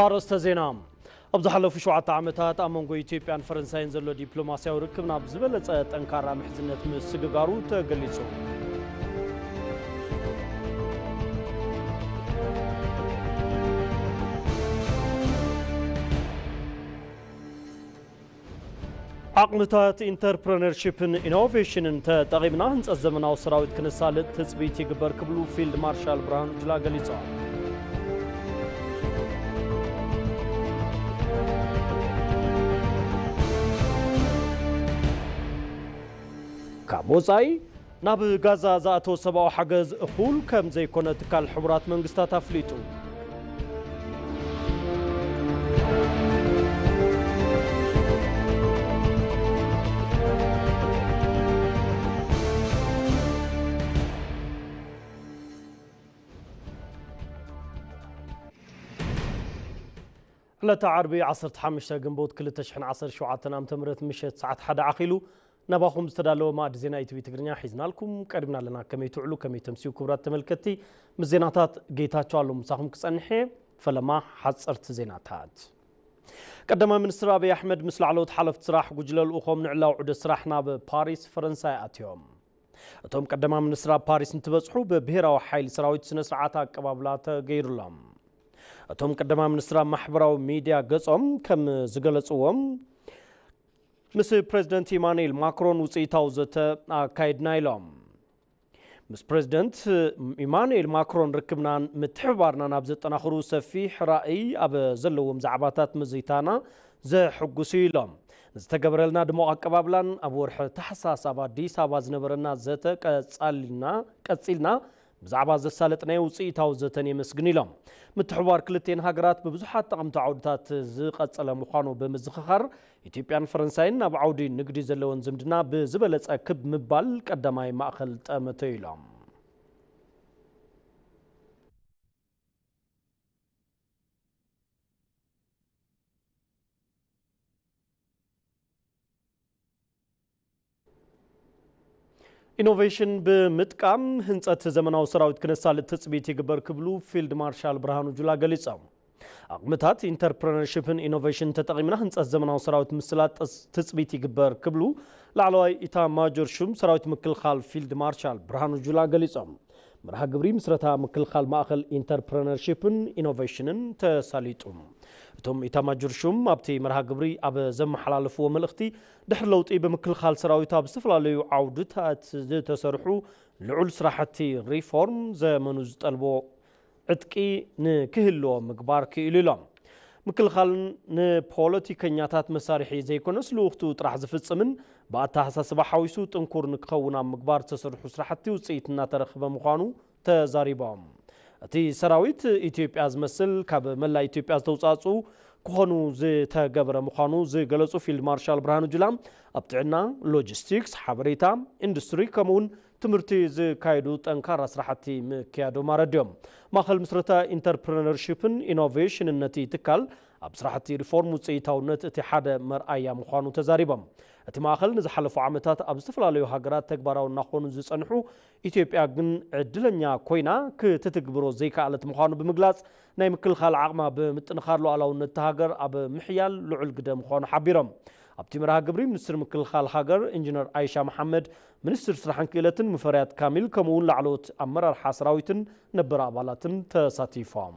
ኣርእስተ ዜና። ኣብ ዝሓለፉ ሸውዓተ ዓመታት ኣብ መንጎ ኢትዮጵያን ፈረንሳይን ዘሎ ዲፕሎማስያዊ ርክብ ናብ ዝበለጸ ጠንካራ ምሕዝነት ምስግጋሩ ተገሊጹ። ዓቕምታት ኢንተርፕረነርሺፕን ኢኖቬሽንን ተጠቒምና ህንጸት ዘመናዊ ሰራዊት ክነሳልጥ ትጽቢት ይግበር ክብሉ ፊልድ ማርሻል ብርሃኑ ጁላ ገሊጾም። ካብ ወጻኢ ናብ ጋዛ ዝኣተወ ሰብኣዊ ሓገዝ እኹል ከም ዘይኮነ ትካል ሕቡራት መንግስታት ኣፍሊጡ። ዕለተ ዓርቢ ዓሰርተ ሓሙሽተ ግንቦት ክልተ ሽሕን ዓሰርተ ሸውዓተን ዓመተ ምህረት ምሸት ሰዓት ሓደ ዓኺሉ ናባኹም ዝተዳለወ ማእዲ ዜና ኢቲቪ ትግርኛ ሒዝናልኩም ቀሪብና ኣለና። ከመይ ትውዕሉ፣ ከመይ ተምስዩ ክቡራት ተመልከትቲ? ምስ ዜናታት ጌታቸው ኣለሙ ምሳኹም ክጸንሕ እየ። ፈለማ ሓጸርቲ ዜናታት። ቀዳማይ ሚኒስትር ኣብይ ኣሕመድ ምስ ላዕለዎት ሓለፍቲ ስራሕ ጉጅለ ልኡኾም ንዕላዊ ዑደት ስራሕ ናብ ፓሪስ ፈረንሳይ ኣትዮም። እቶም ቀዳማይ ሚኒስትር ኣብ ፓሪስ እንትበጽሑ ብብሄራዊ ሓይሊ ሰራዊት ስነ ስርዓት ኣቀባብላ ተገይሩሎም። እቶም ቀዳማይ ሚኒስትር ኣብ ማሕበራዊ ሚድያ ገጾም ከም ዝገለጽዎም ምስ ፕሬዚደንት ኢማኑኤል ማክሮን ውጽኢታዊ ዘተ ኣካይድና ኢሎም። ምስ ፕሬዚደንት ኢማኑኤል ማክሮን ርክብናን ምትሕብባርናን ኣብ ዘጠናኽሩ ሰፊሕ ራእይ ኣብ ዘለዎም ዛዕባታት ምዝይታና ዘሕጉስ እዩ ኢሎም። ንዝተገበረልና ድሙቕ ኣቀባብላን ኣብ ወርሒ ታሕሳስ ኣብ ኣዲስ ኣበባ ዝነበረና ዘተ ቀጻልና ቀጺልና ብዛዕባ ዘሳለጥናዮ ውጽኢታዊ ዘተን የመስግን ኢሎም። ምትሕብባር ክልቴን ሃገራት ብብዙሓት ጠቐምቲ ዓውድታት ዝቐጸለ ምዃኑ ብምዝኽኻር፣ ኢትዮጵያን ፈረንሳይን ኣብ ዓውዲ ንግዲ ዘለወን ዝምድና ብዝበለጸ ክብ ምባል ቀዳማይ ማእኸል ጠመተ ኢሎም። ኢኖቬሽን ብምጥቃም ህንጸት ዘመናዊ ሰራዊት ክነሳልጥ ትጽቢት ይግበር ክብሉ ፊልድ ማርሻል ብርሃኑ ጁላ ገሊጾም። ኣቕምታት ኢንተርፕረነርሺፕን ኢኖቬሽን ተጠቒምና ህንጸት ዘመናዊ ሰራዊት ምስላጥ ጥስ-፣ ትጽቢት ይግበር ክብሉ ላዕለዋይ ኢታ ማጆር ሹም ሰራዊት ምክልኻል ፊልድ ማርሻል ብርሃኑ ጁላ ገሊጾም። መርሃ ግብሪ ምስረታ ምክልኻል ማእኸል ኢንተርፕረነርሺፕን ኢኖቬሽንን ተሳሊጡ። እቶም ኢታማጆር ሹም ኣብቲ መርሃ ግብሪ ኣብ ዘመሓላለፍዎ መልእኽቲ፣ ድሕሪ ለውጢ ብምክልኻል ሰራዊት ኣብ ዝተፈላለዩ ዓውድታት ዝተሰርሑ ልዑል ስራሕቲ ሪፎርም ዘመኑ ዝጠልቦ ዕጥቂ ንክህልዎ ምግባር ክኢሉ ኢሎም። ምክልኻል ንፖለቲከኛታት መሳርሒ ዘይኮነስ ልኡኽቱ ጥራሕ ዝፍጽምን ብኣተሓሳስባ ሓዊሱ ጥንኩር ንክኸውን ኣብ ምግባር ዝተሰርሑ ስራሕቲ ውፅኢት እናተረኽበ ምዃኑ ተዛሪቦም። እቲ ሰራዊት ኢትዮጵያ ዝመስል ካብ መላእ ኢትዮጵያ ዝተውፃእፁ ክኾኑ ዝተገበረ ምዃኑ ዝገለፁ ፊልድ ማርሻል ብርሃኑ ጁላ፣ ኣብ ጥዕና፣ ሎጂስቲክስ፣ ሓበሬታ፣ ኢንዱስትሪ ከምኡውን ትምህርቲ ዝካየዱ ጠንካራ ስራሕቲ ምክያዶም ኣረድዮም። ማእኸል ምስረታ ኢንተርፕረነርሺፕን ኢኖቬሽንን ነቲ ትካል ኣብ ስራሕቲ ሪፎርም ውፅኢታውነት እቲ ሓደ መርኣያ ምዃኑ ተዛሪቦም። እቲ ማእኸል ንዝሓለፉ ዓመታት ኣብ ዝተፈላለዩ ሃገራት ተግባራዊ እናኾኑ ዝፀንሑ፣ ኢትዮጵያ ግን ዕድለኛ ኮይና ክትትግብሮ ዘይከኣለት ምዃኑ ብምግላፅ፣ ናይ ምክልኻል ዓቕማ ብምጥንኻር ሉዓላውነት እታ ሃገር ኣብ ምሕያል ልዑል ግደ ምዃኑ ሓቢሮም። ኣብቲ መርሃ ግብሪ ሚኒስትር ምክልኻል ሃገር ኢንጂነር ኣይሻ መሓመድ፣ ሚኒስትር ስራሕን ክእለትን ሙፈሪያት ካሚል ከምኡ እውን ላዕለዎት ኣመራርሓ ሰራዊትን ነበር ኣባላትን ተሳቲፎም።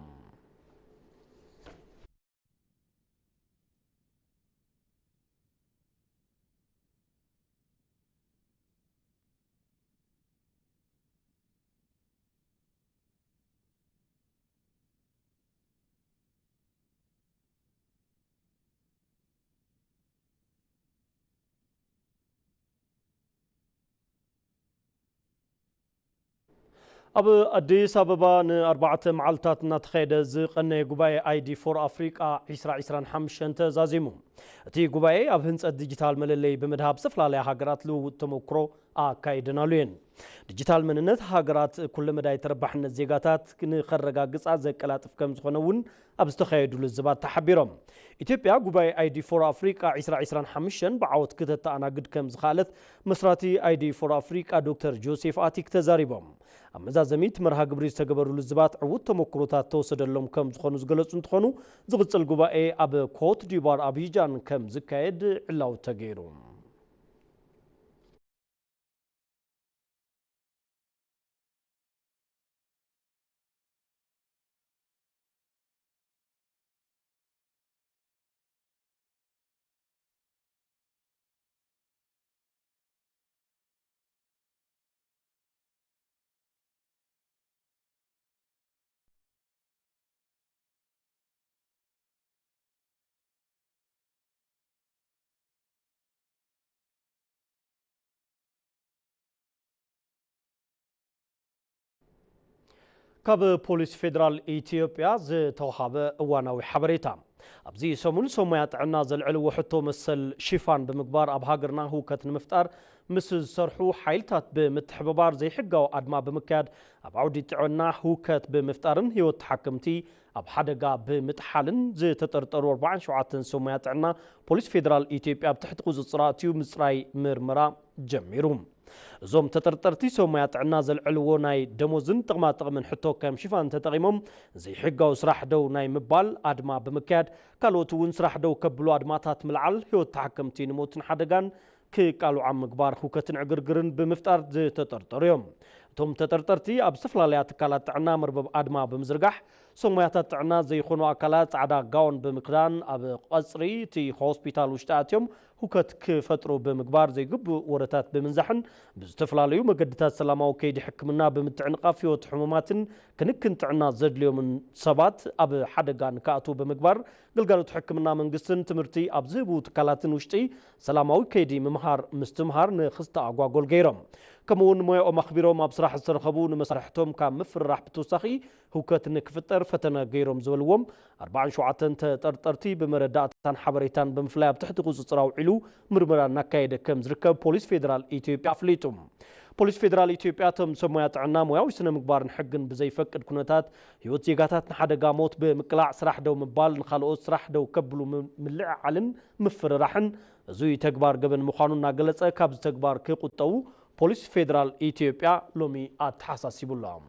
ኣብ ኣዲስ ኣበባ ንኣርባዕተ መዓልታት እናተኻየደ ዝቐነየ ጉባኤ ኣይዲ ፎር ኣፍሪቃ ዒስራ ዒስራን ሓሙሽተን ተዛዚሙ። እቲ ጉባኤ ኣብ ህንጸት ዲጂታል መለለይ ብምድሃብ ዝተፈላለያ ሃገራት ልውውጥ ተመክሮ ኣካይደናሉ እየን። ዲጂታል መንነት ሃገራት ኩለመዳይ ተረባሕነት ዜጋታት ንኸረጋግጻ ዘቀላጥፍ ከም ዝኾነ እውን ኣብ ዝተኻየዱ ልዝባት ተሓቢሮም። ኢትዮጵያ ጉባኤ ኣይዲ ፎር ኣፍሪቃ ዕስራ ዕስራን ሓሙሽተን ብዓወት ክተተኣናግድ ከም ዝኸኣለት መስራቲ ኣይዲ ፎር ኣፍሪቃ ዶክተር ጆሴፍ ኣቲክ ተዛሪቦም። ኣብ መዛዘሚት መርሃ ግብሪ ዝተገበሩ ልዝባት ዕዉት ተመክሮታት ተወሰደሎም ከም ዝኾኑ ዝገለጹ እንትኾኑ፣ ዝቕጽል ጉባኤ ኣብ ኮት ዲቫር ኣብይጃን ከም ዝካየድ ዕላዊ ተገይሩ። ካብ ፖሊስ ፌዴራል ኢትዮጵያ ዝተውሃበ እዋናዊ ሓበሬታ። ኣብዚ ሰሙን ሰብ ሞያ ጥዕና ዘልዕልዎ ሕቶ መሰል ሽፋን ብምግባር ኣብ ሃገርና ህውከት ንምፍጣር ምስ ዝሰርሑ ሓይልታት ብምትሕብባር ዘይሕጋዊ ኣድማ ብምክያድ ኣብ ዓውዲ ጥዕና ህውከት ብምፍጣርን ህይወት ተሓከምቲ ኣብ ሓደጋ ብምጥሓልን ዝተጠርጠሩ ኣርባዓን ሸውዓተን ሰብ ሞያ ጥዕና ፖሊስ ፌዴራል ኢትዮጵያ ኣብ ትሕቲ ቁፅፅር ኣትዩ ምፅራይ ምርመራ ጀሚሩ። እዞም ተጠርጠርቲ ሰብ ሞያ ጥዕና ዘልዕልዎ ናይ ደሞዝን ጥቕማ ጥቕምን ሕቶ ከም ሽፋን ተጠቒሞም ዘይሕጋዊ ስራሕ ደው ናይ ምባል ኣድማ ብምክያድ ካልኦት እውን ስራሕ ደው ከብሉ ኣድማታት ምልዓል ህይወት ተሓከምቲ ንሞትን ሓደጋን ክቃልዑ ኣብ ምግባር ህውከትን ዕግርግርን ብምፍጣር ዝተጠርጠሩ እዮም። እቶም ተጠርጠርቲ ኣብ ዝተፈላለያ ትካላት ጥዕና መርበብ ኣድማ ብምዝርጋሕ ሰብ ሞያታት ጥዕና ዘይኾኑ ኣካላት ፃዕዳ ጋውን ብምክዳን ኣብ ቀፅሪ እቲ ሆስፒታል ውሽጢ ኣትዮም ህውከት ክፈጥሩ ብምግባር ዘይግቡእ ወረታት ብምንዛሕን ብዝተፈላለዩ መገድታት ሰላማዊ ከይዲ ሕክምና ብምትዕንቓፍ ህይወት ሕሙማትን ክንክን ጥዕና ዘድልዮምን ሰባት ኣብ ሓደጋ ንክኣትዉ ብምግባር ግልጋሎት ሕክምና መንግስትን ትምህርቲ ኣብ ዝህቡ ትካላትን ውሽጢ ሰላማዊ ከይዲ ምምሃር ምስትምሃር ንክስተኣጓጎል ገይሮም። ከምኡ እውን ሞያኦም ኣኽቢሮም ኣብ ስራሕ ዝተረኸቡ ንመሳርሕቶም ካብ ምፍርራሕ ብተወሳኺ ህውከት ንክፍጠር ፈተነ ገይሮም ዝበልዎም ኣርባዓን ሸውዓተን ተጠርጠርቲ ብመረዳእታን ሓበሬታን ብምፍላይ ኣብ ትሕቲ ቁፅፅር ኣውዒሉ ምርመራ እናካየደ ከም ዝርከብ ፖሊስ ፌዴራል ኢትዮጵያ ኣፍሊጡ። ፖሊስ ፌዴራል ኢትዮጵያ እቶም ሰብ ሞያ ጥዕና ሞያዊ ስነ ምግባርን ሕግን ብዘይፈቅድ ኩነታት ህይወት ዜጋታት ንሓደጋ ሞት ብምቅላዕ ስራሕ ደው ምባል ንኻልኦት ስራሕ ደው ከብሉ ም- ምልዕዓልን ምፍርራሕን እዙይ ተግባር ገበን ምዃኑ እናገለጸ ካብዚ ተግባር ክቁጠቡ ፖሊስ ፌዴራል ኢትዮጵያ ሎሚ ኣተሓሳሲቡ ኣሎ።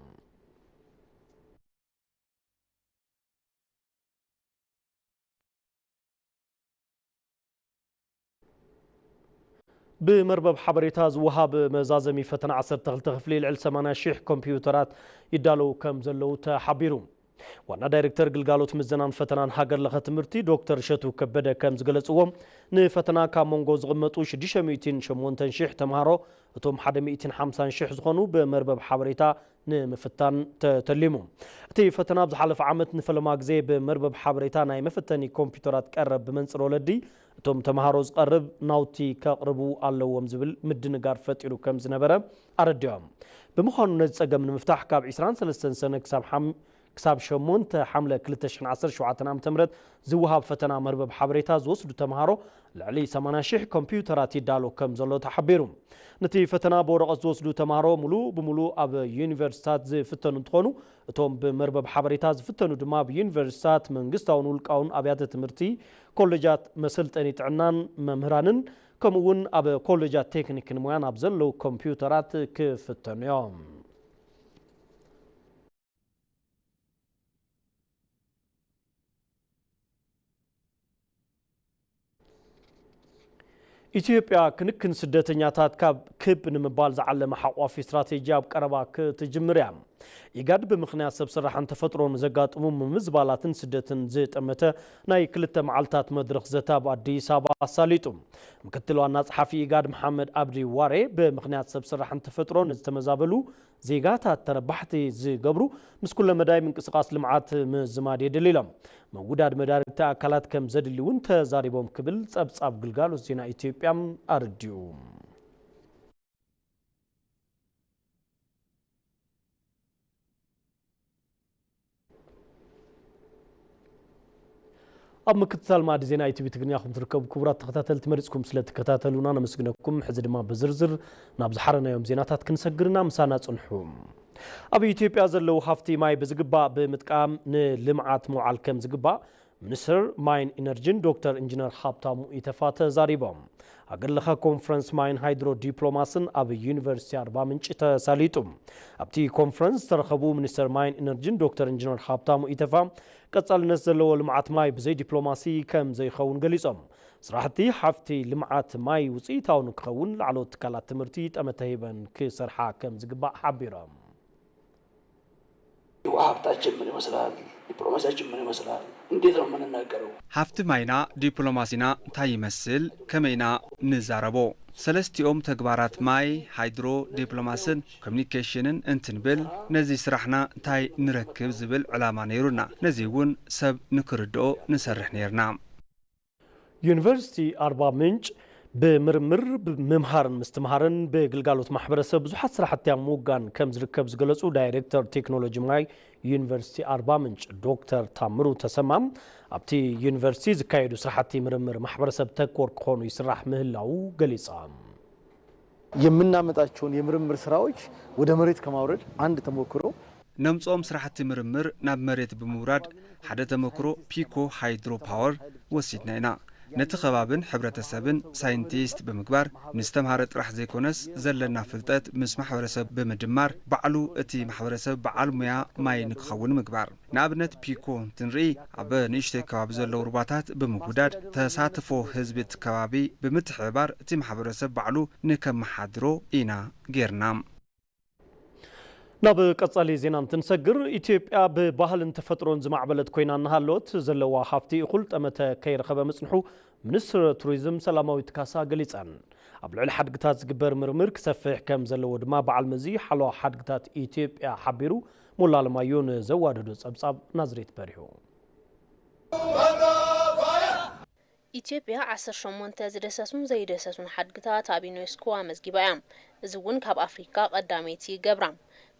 ብመርበብ ሓበሬታ ዝወሃብ መዛዘሚ ፈተና ዓሰርተ ክልተ ክፍሊ ልዕሊ ሰማንያ ሺሕ ኮምፒውተራት ይዳለዉ ከም ዘለዉ ተሓቢሩ። ዋና ዳይሬክተር ግልጋሎት ምዘናን ፈተናን ሃገር ለኸ ትምህርቲ ዶክተር እሸቱ ከበደ ከም ዝገለፅዎ፣ ንፈተና ካብ መንጎ ዝቕመጡ ሽዱሽተ ሚእትን ሸሞንተን ሺሕ ተምሃሮ እቶም ሓደ ሚእትን ሓምሳን ሺሕ ዝኾኑ ብመርበብ ሓበሬታ ንምፍታን ተተሊሙ። እቲ ፈተና ኣብ ዝሓለፈ ዓመት ንፈለማ ግዜ ብመርበብ ሓበሬታ ናይ መፈተኒ ኮምፒውተራት ቀረብ ብመንፅር ወለዲ እቶም ተምሃሮ ዝቐርብ ናውቲ ከቕርቡ ኣለዎም ዝብል ምድንጋር ፈጢሩ ከም ዝነበረ ኣረዲኦም። ብምዃኑ ነዚ ፀገም ንምፍታሕ ካብ ዕስራን ሰለስተን ሰነ ክሳብ ሓም- ክሳብ ሸሞንተ ሓምለ ክልተ ሽሕን ዓሰርተ ሸውዓተን ዓመተ ምህረት ዝወሃብ ፈተና መርበብ ሓበሬታ ዝወስዱ ተምሃሮ ልዕሊ ሰማንያ ሺሕ ኮምፒውተራት ይዳሎ ከም ዘሎ ተሓቢሩ። ነቲ ፈተና ብወረቐት ዝወስዱ ተምሃሮ ሙሉእ ብሙሉእ ኣብ ዩኒቨርሲታት ዝፍተኑ እንትኾኑ፣ እቶም ብመርበብ ሓበሬታ ዝፍተኑ ድማ ኣብ ዩኒቨርሲታት፣ መንግስታውን ውልቃውን ኣብያተ ትምህርቲ፣ ኮሌጃት፣ መሰልጠኒ ጥዕናን መምህራንን ከምኡ እውን ኣብ ኮሌጃት ቴክኒክን ሞያን ኣብ ዘለዉ ኮምፒውተራት ክፍተኑ እዮም። ኢትዮጵያ ክንክን ስደተኛታት ካብ ክብ ንምባል ዝዓለመ ሓቋፊ ስትራቴጂ ኣብ ቀረባ ክትጅምር እያ። ኢጋድ ብምኽንያት ሰብ ሰራሕን ተፈጥሮን ዘጋጥሙ ምምዝባላትን ስደትን ዝጠመተ ናይ ክልተ መዓልታት መድረኽ ዘተ ኣብ ኣዲስ ኣበባ ኣሳሊጡ። ምክትል ዋና ጸሓፊ ኢጋድ መሓመድ ኣብዲ ዋሬ ብምኽንያት ሰብ ሰራሕን ተፈጥሮን ዝተመዛበሉ ዜጋታት ተረባሕቲ ዝገብሩ ምስ ኩለ መዳይ ምንቅስቓስ ልምዓት ምዝማድ የድሊ ኢሎም። ምውዳድ መዳርግቲ ኣካላት ከም ዘድሊ እውን ተዛሪቦም ክብል ጸብጻብ ግልጋሎት ዜና ኢትዮጵያ ኣረዲኡ። ኣብ ምክትታል ማዕዲ ዜና ኢቲቪ ትግርኛ ኹም ትርከቡ ክቡራት ተኸታተልቲ፣ መሪጽኩም ስለ ትከታተሉና ነመስግነኩም። ሕዚ ድማ ብዝርዝር ናብ ዝሓረናዮም ዜናታት ክንሰግርና ምሳና ጽንሑ። ኣብ ኢትዮጵያ ዘለዉ ሃፍቲ ማይ ብዝግባእ ብምጥቃም ንልምዓት ምውዓል ከም ዝግባእ ሚኒስትር ማይን ኢነርጂን ዶክተር ኢንጂነር ሃብታሙ ኢተፋ ተዛሪቦም። ሃገር ለኸ ኮንፈረንስ ማይን ሃይድሮ ዲፕሎማስን ኣብ ዩኒቨርሲቲ ኣርባ ምንጭ ተሳሊጡ። ኣብቲ ኮንፈረንስ ዝተረኸቡ ሚኒስትር ማይን ኢነርጂን ዶክተር ኢንጂነር ሃብታሙ ኢተፋ፣ ቀጻልነት ዘለዎ ልምዓት ማይ ብዘይ ዲፕሎማሲ ከም ዘይኸውን ገሊጾም። ስራሕቲ ሃፍቲ ልምዓት ማይ ውፅኢታዊ ንክኸውን ላዕለዎት ትካላት ትምህርቲ ጠመተ ሂበን ክሰርሓ ከም ዝግባእ ሓቢሮም። ውሃ ሀብታችን ምን ይመስላል? ዲፕሎማሲያችን ምን ይመስላል? እንዴት ነው የምንናገረው? ሃፍቲ ማይና ዲፕሎማሲና እንታይ ይመስል? ከመይና ንዛረቦ? ሰለስቲኦም ተግባራት ማይ፣ ሃይድሮ፣ ዲፕሎማስን ኮሚኒኬሽንን እንትንብል ነዚ ስራሕና እንታይ ንረክብ ዝብል ዕላማ ነይሩና። ነዚ እውን ሰብ ንክርድኦ ንሰርሕ ነይርና። ዩኒቨርሲቲ ኣርባ ምንጭ ብምርምር፣ ብምምሃርን ምስትምሃርን ብግልጋሎት ማሕበረሰብ ብዙሓት ስራሕቲ ኣብ ምውጋን ከም ዝርከብ ዝገለጹ ዳይሬክተር ቴክኖሎጂ ማይ ዩኒቨርሲቲ ኣርባ ምንጭ ዶክተር ታምሩ ተሰማ፣ ኣብቲ ዩኒቨርሲቲ ዝካየዱ ስራሕቲ ምርምር ማሕበረሰብ ተኮር ክኾኑ ይስራሕ ምህላዉ ገሊጾም። የምናመጣቸውን የምርምር ስራዎች ወደ መሬት ከማውረድ አንድ ተሞክሮ ነምጽኦም ስራሕቲ ምርምር ናብ መሬት ብምውራድ ሓደ ተመክሮ ፒኮ ሃይድሮ ፓወር ወሲድና ኢና። ነቲ ከባብን ሕብረተሰብን ሳይንቲስት ብምግባር ንዝተምሃረ ጥራሕ ዘይኮነስ ዘለና ፍልጠት ምስ ማሕበረሰብ ብምድማር ባዕሉ እቲ ማሕበረሰብ በዓል ሙያ ማይ ንክኸውን ምግባር። ንኣብነት ፒኮ እንትንርኢ ኣብ ንእሽተይ ከባቢ ዘለዉ ሩባታት ብምውዳድ ተሳትፎ ህዝቢ እቲ ከባቢ ብምትሕብባር እቲ ማሕበረሰብ ባዕሉ ንከመሓድሮ ኢና ጌርና። ናብ ቀጻሊ ዜና እንትንሰግር፣ ኢትዮጵያ ብባህልን ተፈጥሮን ዝማዕበለት ኮይና እናሃለወት ዘለዋ ሃፍቲ እኹል ጠመተ ከይረኸበ ምጽንሑ ሚኒስትር ቱሪዝም ሰላማዊት ካሳ ገሊጸን። ኣብ ልዕሊ ሓድግታት ዝግበር ምርምር ክሰፍሕ ከም ዘለዎ ድማ በዓል መዚ ሓለዋ ሓድግታት ኢትዮጵያ ሓቢሩ። ሞላ ኣለማዮ ንዘዋደዶ ጸብጻብ ናዝሬት በሪሁ። ኢትዮጵያ ዓሰርተ ሸሞንተ ዝደሰሱን ዘይደሰሱን ሓድግታት ኣብ ዩኔስኮ ኣመዝጊባ እያ። እዚ እውን ካብ ኣፍሪካ ቀዳመይቲ ይገብራ።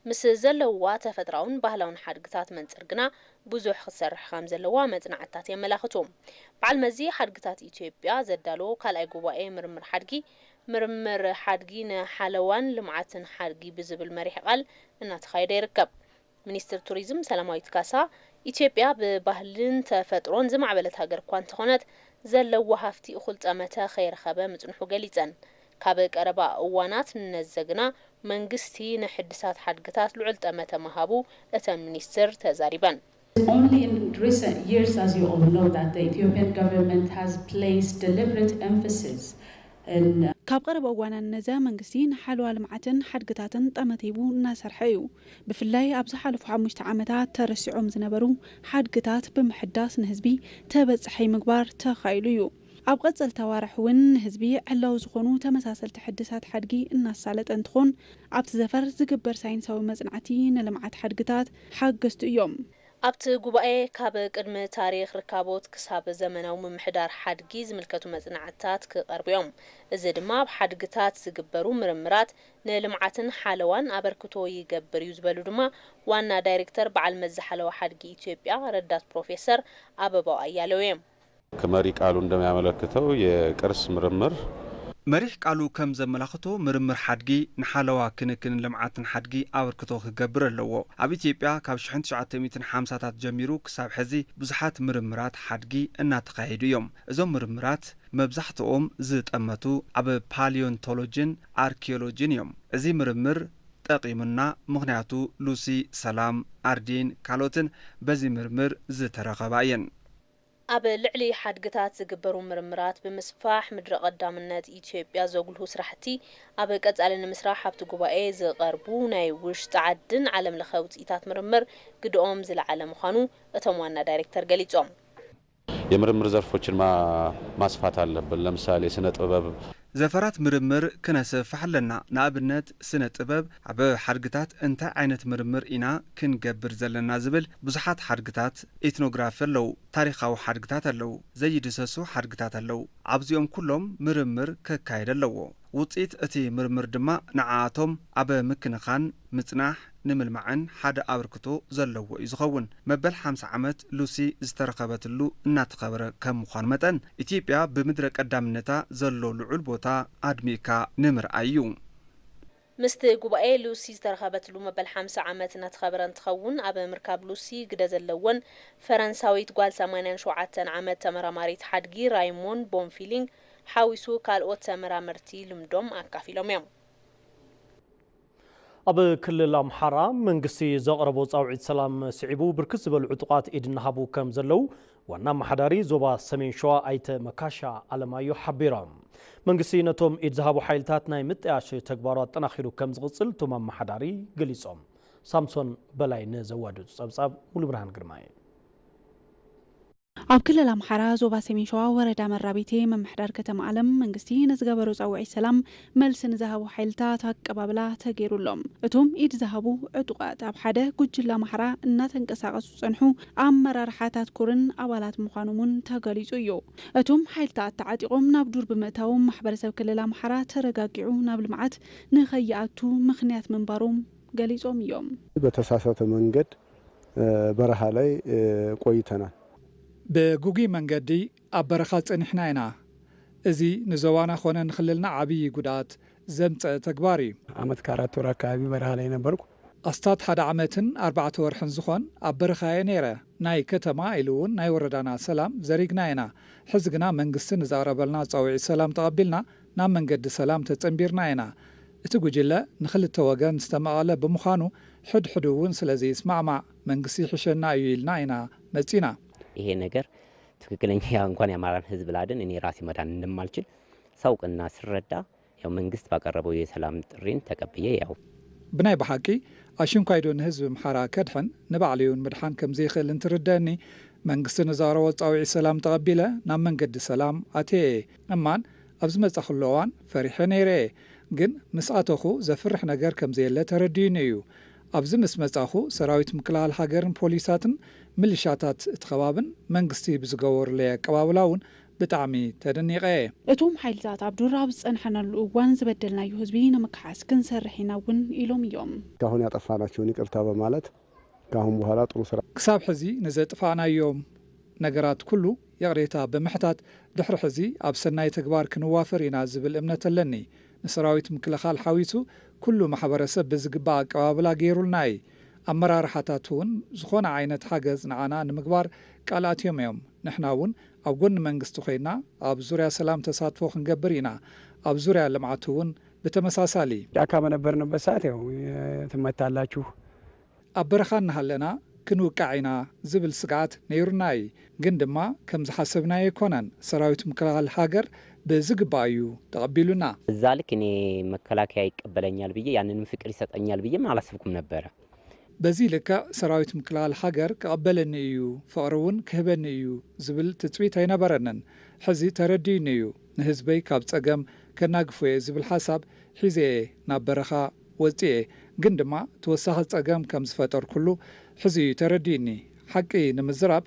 ምስ ዘለውዋ ተፈጥራውን ባህላውን ሓድግታት መንፅር ግና ብዙሕ ክትሰርሕ ከም ዘለዋ መፅናዕትታት የመላኽቱ። በዓል መዚ ሓድግታት ኢትዮጵያ ዘዳለዎ ካልኣይ ጉባኤ ምርምር ሓድጊ፣ ምርምር ሓድጊ ንሓለዋን ልምዓትን ሓድጊ ብዝብል መሪሕ ቃል እናተኻየደ ይርከብ። ሚኒስትር ቱሪዝም ሰላማዊት ካሳ፣ ኢትዮጵያ ብባህልን ተፈጥሮን ዝማዕበለት ሃገር እኳ እንተኾነት፣ ዘለዎ ሃፍቲ እኹል ጠመተ ከይረኸበ ምጽንሑ ገሊጸን። ካብ ቀረባ እዋናት ንነዘ ግና መንግስቲ ንሕድሳት ሓድግታት ልዑል ጠመተ ምሃቡ እተን ሚኒስትር ተዛሪበን። Only in recent years, as you all know, that the Ethiopian government has placed deliberate emphasis in ካብ ቀረባ እዋናት ንነዘ መንግስቲ ንሓለዋ ልምዓትን ሓድግታትን ጠመተ ሂቡ እናሰርሐ እዩ። ብፍላይ ኣብ ዝሓለፉ ሓሙሽተ ዓመታት ተረሲዖም ዝነበሩ ሓድግታት ብምሕዳስ ንህዝቢ ተበጻሒ ምግባር ተኻኢሉ እዩ። ኣብ ቀጸልቲ ኣዋርሕ እውን ንህዝቢ ዕላዊ ዝኾኑ ተመሳሰልቲ ሕድሳት ሓድጊ እናሳለጠ እንትኾን፣ ኣብቲ ዘፈር ዝግበር ሳይንሳዊ መጽናዕቲ ንልምዓት ሓድግታት ሓገዝቲ እዮም። ኣብቲ ጉባኤ ካብ ቅድሚ ታሪኽ ርካቦት ክሳብ ዘመናዊ ምምሕዳር ሓድጊ ዝምልከቱ መጽናዕትታት ክቐርቡ እዮም። እዚ ድማ ኣብ ሓድግታት ዝግበሩ ምርምራት ንልምዓትን ሓለዋን ኣበርክቶ ይገብር እዩ ዝበሉ ድማ ዋና ዳይሬክተር በዓል መዚ ሓለዋ ሓድጊ ኢትዮጵያ ረዳት ፕሮፌሰር ኣበባው ኣያሌው እዮም። ከመሪ ቃሉ እንደሚያመለክተው የቅርስ ምርምር መሪሕ ቃሉ ከም ዘመላኽቶ ምርምር ሓድጊ ንሓለዋ ክንክንን ልምዓትን ሓድጊ ኣበርክቶ ክገብር ኣለዎ። ኣብ ኢትዮጵያ ካብ ሽሕን ትሽዓተ ሚእትን ሓምሳታት ጀሚሩ ክሳብ ሕዚ ብዙሓት ምርምራት ሓድጊ እናተኻየዱ እዮም። እዞም ምርምራት መብዛሕትኦም ዝጠመቱ ኣብ ፓሊዮንቶሎጂን ኣርኪዮሎጂን እዮም። እዚ ምርምር ጠቒሙና ምኽንያቱ ሉሲ ሰላም ኣርዲን ካልኦትን በዚ ምርምር ዝተረኸባ እየን። ኣብ ልዕሊ ሓድግታት ዝግበሩ ምርምራት ብምስፋሕ ምድረ ቀዳምነት ኢትዮጵያ ዘጉልሁ ስራሕቲ ኣብ ቀጻሊ ንምስራሕ ኣብቲ ጉባኤ ዝቐርቡ ናይ ውሽጢ ዓድን ዓለም ለኸ ውፅኢታት ምርምር ግድኦም ዝለዓለ ምዃኑ እቶም ዋና ዳይሬክተር ገሊጾም። የምርምር ዘርፎችን ማስፋት ኣለብን። ለምሳሌ ስነ ጥበብ። ዘፈራት ምርምር ክነስፍሕ ኣለና። ንኣብነት ስነ ጥበብ ኣብ ሓድግታት እንታይ ዓይነት ምርምር ኢና ክንገብር ዘለና ዝብል ብዙሓት ሓድግታት ኢትኖግራፊ ኣለዉ፣ ታሪኻዊ ሓድግታት ኣለዉ፣ ዘይድሰሱ ሓድግታት ኣለዉ። ኣብዚኦም ኩሎም ምርምር ከካየድ ኣለዎ። ውፅኢት እቲ ምርምር ድማ ንዓኣቶም ኣብ ምክንኻን፣ ምፅናሕ፣ ንምልማዕን ሓደ ኣበርክቶ ዘለዎ እዩ ዝኸውን። መበል ሓምሳ ዓመት ሉሲ ዝተረኸበትሉ እናተኸበረ ከም ምዃኑ መጠን፣ ኢትዮጵያ ብምድረ ቀዳምነታ ዘሎ ልዑል ቦታ ኣድሚእካ ንምርኣይ እዩ። ምስቲ ጉባኤ ሉሲ ዝተረኸበትሉ መበል ሓምሳ ዓመት እናተኸበረ እንትኸውን፣ ኣብ ምርካብ ሉሲ ግደ ዘለወን ፈረንሳዊት ጓል ሰማንያን ሸውዓተን ዓመት ተመራማሪት ሓድጊ ራይሞን ቦንፊሊንግ ሓዊሱ ካልኦት ተመራመርቲ ልምዶም ኣካፊሎም እዮም። ኣብ ክልል ኣምሓራ መንግስቲ ዘቕረቦ ጻውዒት ሰላም ስዒቡ ብርክት ዝበሉ ዕጡቓት ኢድ እናሃቡ ከም ዘለዉ ዋና ኣመሓዳሪ ዞባ ሰሜን ሸዋ ኣይተ መካሻ ኣለማዮ ሓቢሮም። መንግስቲ ነቶም ኢድ ዝሃቡ ሓይልታት ናይ ምጥያሽ ተግባሩ ኣጠናኺሩ ከም ዝቕጽል እቶም ኣመሓዳሪ ገሊጾም። ሳምሶን በላይ ንዘዋድዱ ጸብጻብ ሙሉብርሃን ግርማይ። ኣብ ክልል ኣምሓራ ዞባ ሰሜን ሸዋ ወረዳ መራቤቴ ምምሕዳር ከተማ ኣለም መንግስቲ ንዝገበሮ ጻውዒት ሰላም መልሲ ንዝሃቡ ሓይልታት ኣቀባብላ ተገይሩሎም። እቶም ኢድ ዝሃቡ ዕጡቓት ኣብ ሓደ ጉጅለ ኣምሓራ እናተንቀሳቐሱ ዝጸንሑ ኣመራርሓታት ኮርን ኣባላት ምዃኖም እውን ተገሊጹ እዩ። እቶም ሓይልታት ተዓጢቖም ናብ ዱር ብምእታዎም ማሕበረሰብ ክልል ኣምሓራ ተረጋጊዑ ናብ ልምዓት ንኸይኣቱ ምኽንያት ምንባሮም ገሊጾም እዮም። በተሳሳተ መንገድ በረኻ ላይ ቆይተናል። ብግጉይ መንገዲ ኣብ በረኻ ጸኒሕና ኢና። እዚ ንዞባና ኾነ ንክልልና ዓብዪ ጉድኣት ዘምጸ ተግባር እዩ። ዓመት ከኣራት ወር ኣካባቢ በረኻ ላይ ነበርኩ። ኣስታት ሓደ ዓመትን ኣርባዕተ ወርሕን ዝኾን ኣብ በረኻ እየ ነይረ። ናይ ከተማ ኢሉ እውን ናይ ወረዳና ሰላም ዘሪግና ኢና። ሕዚ ግና መንግስቲ ንዘቕረበልና ጻውዒት ሰላም ተቐቢልና ናብ መንገዲ ሰላም ተጸንቢርና ኢና። እቲ ጉጅለ ንኽልተ ወገን ዝተመቐለ ብምዃኑ ሕድሕዱ እውን ስለ ዘይስማዕማዕ መንግስቲ ይሕሸና እዩ ኢልና ኢና መጺና። ይሄ ነገር ትክክለኛ እንኳን የአማራን ህዝብ ላድን እኔ ራሴ መዳን እንደማልችል ሳውቅና ስረዳ ያው መንግስት ባቀረበው የሰላም ጥሪን ተቀብዬ ያው ብናይ ብሓቂ ኣሽንኳይዶ ንህዝቢ ኣምሓራ ከድሕን ንባዕለዩን ምድሓን ከምዘይኽእል እንትርደኒ መንግስቲ ንዘቕረቦ ጻውዒት ሰላም ተቐቢለ ናብ መንገዲ ሰላም ኣትየ እየ። እማን ኣብ ዝመጻኹሉ እዋን ፈሪሐ ነይረ እየ። ግን ምስ ኣተኹ ዘፍርሕ ነገር ከምዘየለ ተረዲኡኒ እዩ። ኣብዚ ምስ መጻኹ ሰራዊት ምክልኻል ሃገርን ፖሊሳትን ምልሻታት እቲ ከባብን መንግስቲ ብዝገበሩለይ ኣቀባብላ እውን ብጣዕሚ ተደኒቐ እየ። እቶም ሓይልታት ኣብ ዱር ኣብ ዝጸንሐናሉ እዋን ዝበደልናዮ ህዝቢ ንምክሓስ ክንሰርሕ ኢና እውን ኢሎም እዮም። እስካሁን ያጠፋናቸውን ይቅርታ በማለት ከአሁን በኋላ ጥሩ ስራ ክሳብ ሕዚ ንዘጥፋእናዮም ነገራት ኩሉ ይቕሬታ ብምሕታት ድሕሪ ሕዚ ኣብ ሰናይ ተግባር ክንዋፈር ኢና ዝብል እምነት ኣለኒ። ንሰራዊት ምክልኻል ሓዊሱ ኩሉ ማሕበረሰብ ብዝግባእ ኣቀባብላ ገይሩልና እዩ። ኣመራርሓታት እውን ዝኾነ ዓይነት ሓገዝ ንዓና ንምግባር ቃል ኣትዮም እዮም። ንሕና እውን ኣብ ጎኒ መንግስቲ ኮይና ኣብ ዙርያ ሰላም ተሳትፎ ክንገብር ኢና። ኣብ ዙርያ ልምዓት እውን ብተመሳሳሊ። ጫካ በነበርንበት ሰዓት ያው ትመታላችሁ። ኣብ በረኻ እናሃለና ክንውቃዕ ኢና ዝብል ስግኣት ነይሩና እዩ። ግን ድማ ከም ዝሓሰብናዮ ኣይኮነን። ሰራዊት ምክልኻል ሃገር ብዝግባእ እዩ ተቐቢሉና። እዛ ልክ እኔ መከላከያ ይቀበለኛል ብዬ ያንንም ፍቅር ይሰጠኛል ብዬም አላሰብኩም ነበረ። በዚ ልክዕ ሰራዊት ምክልኻል ሃገር ክቐበለኒ እዩ፣ ፍቕሪ እውን ክህበኒ እዩ ዝብል ትጽቢት ኣይነበረንን። ሕዚ ተረዲኡኒ እዩ። ንህዝበይ ካብ ጸገም ከናግፎ እየ ዝብል ሓሳብ ሒዘ እየ ናብ በረኻ ወጺኤ። ግን ድማ ተወሳኺ ጸገም ከም ዝፈጠርኩሉ ሕዚ እዩ ተረዲኡኒ። ሓቂ ንምዝራብ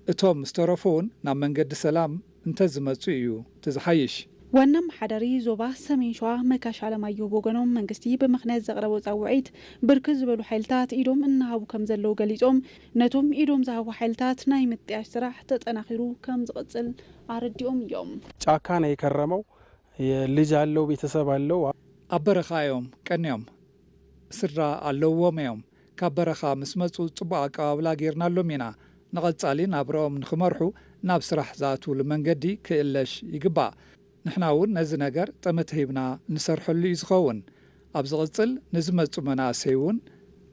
እቶም ዝተረፉ እውን ናብ መንገዲ ሰላም እንተዝመጹ እዩ እቲ ዝሓይሽ። ዋና ኣመሓዳሪ ዞባ ሰሜን ሸዋ መካሽ ኣለማየሁ ብወገኖም መንግስቲ ብምኽንያት ዘቕረቦ ጻውዒት ብርክት ዝበሉ ሓይልታት ኢዶም እናሃቡ ከም ዘለዉ ገሊጾም ነቶም ኢዶም ዝሃቡ ሓይልታት ናይ ምጥያሽ ስራሕ ተጠናኺሩ ከም ዝቕጽል ኣረዲኦም እዮም። ጫካ ነው የከረመው። ልጅ አለው፣ ቤተሰብ አለው። ኣብ በረኻ እዮም ቀንዮም። ስድራ ኣለውዎም እዮም። ካብ በረኻ ምስ መጹ ጽቡቕ ኣቀባብላ ጌርናሎም ኢና። ንቐጻሊ ናብርኦም ንኽመርሑ ናብ ስራሕ ዝኣትውሉ መንገዲ ክእለሽ ይግባእ። ንሕና እውን ነዚ ነገር ጠመተ ሂብና ንሰርሐሉ እዩ ዝኸውን። ኣብ ዝቕጽል ንዝመጹ መናእሰይ እውን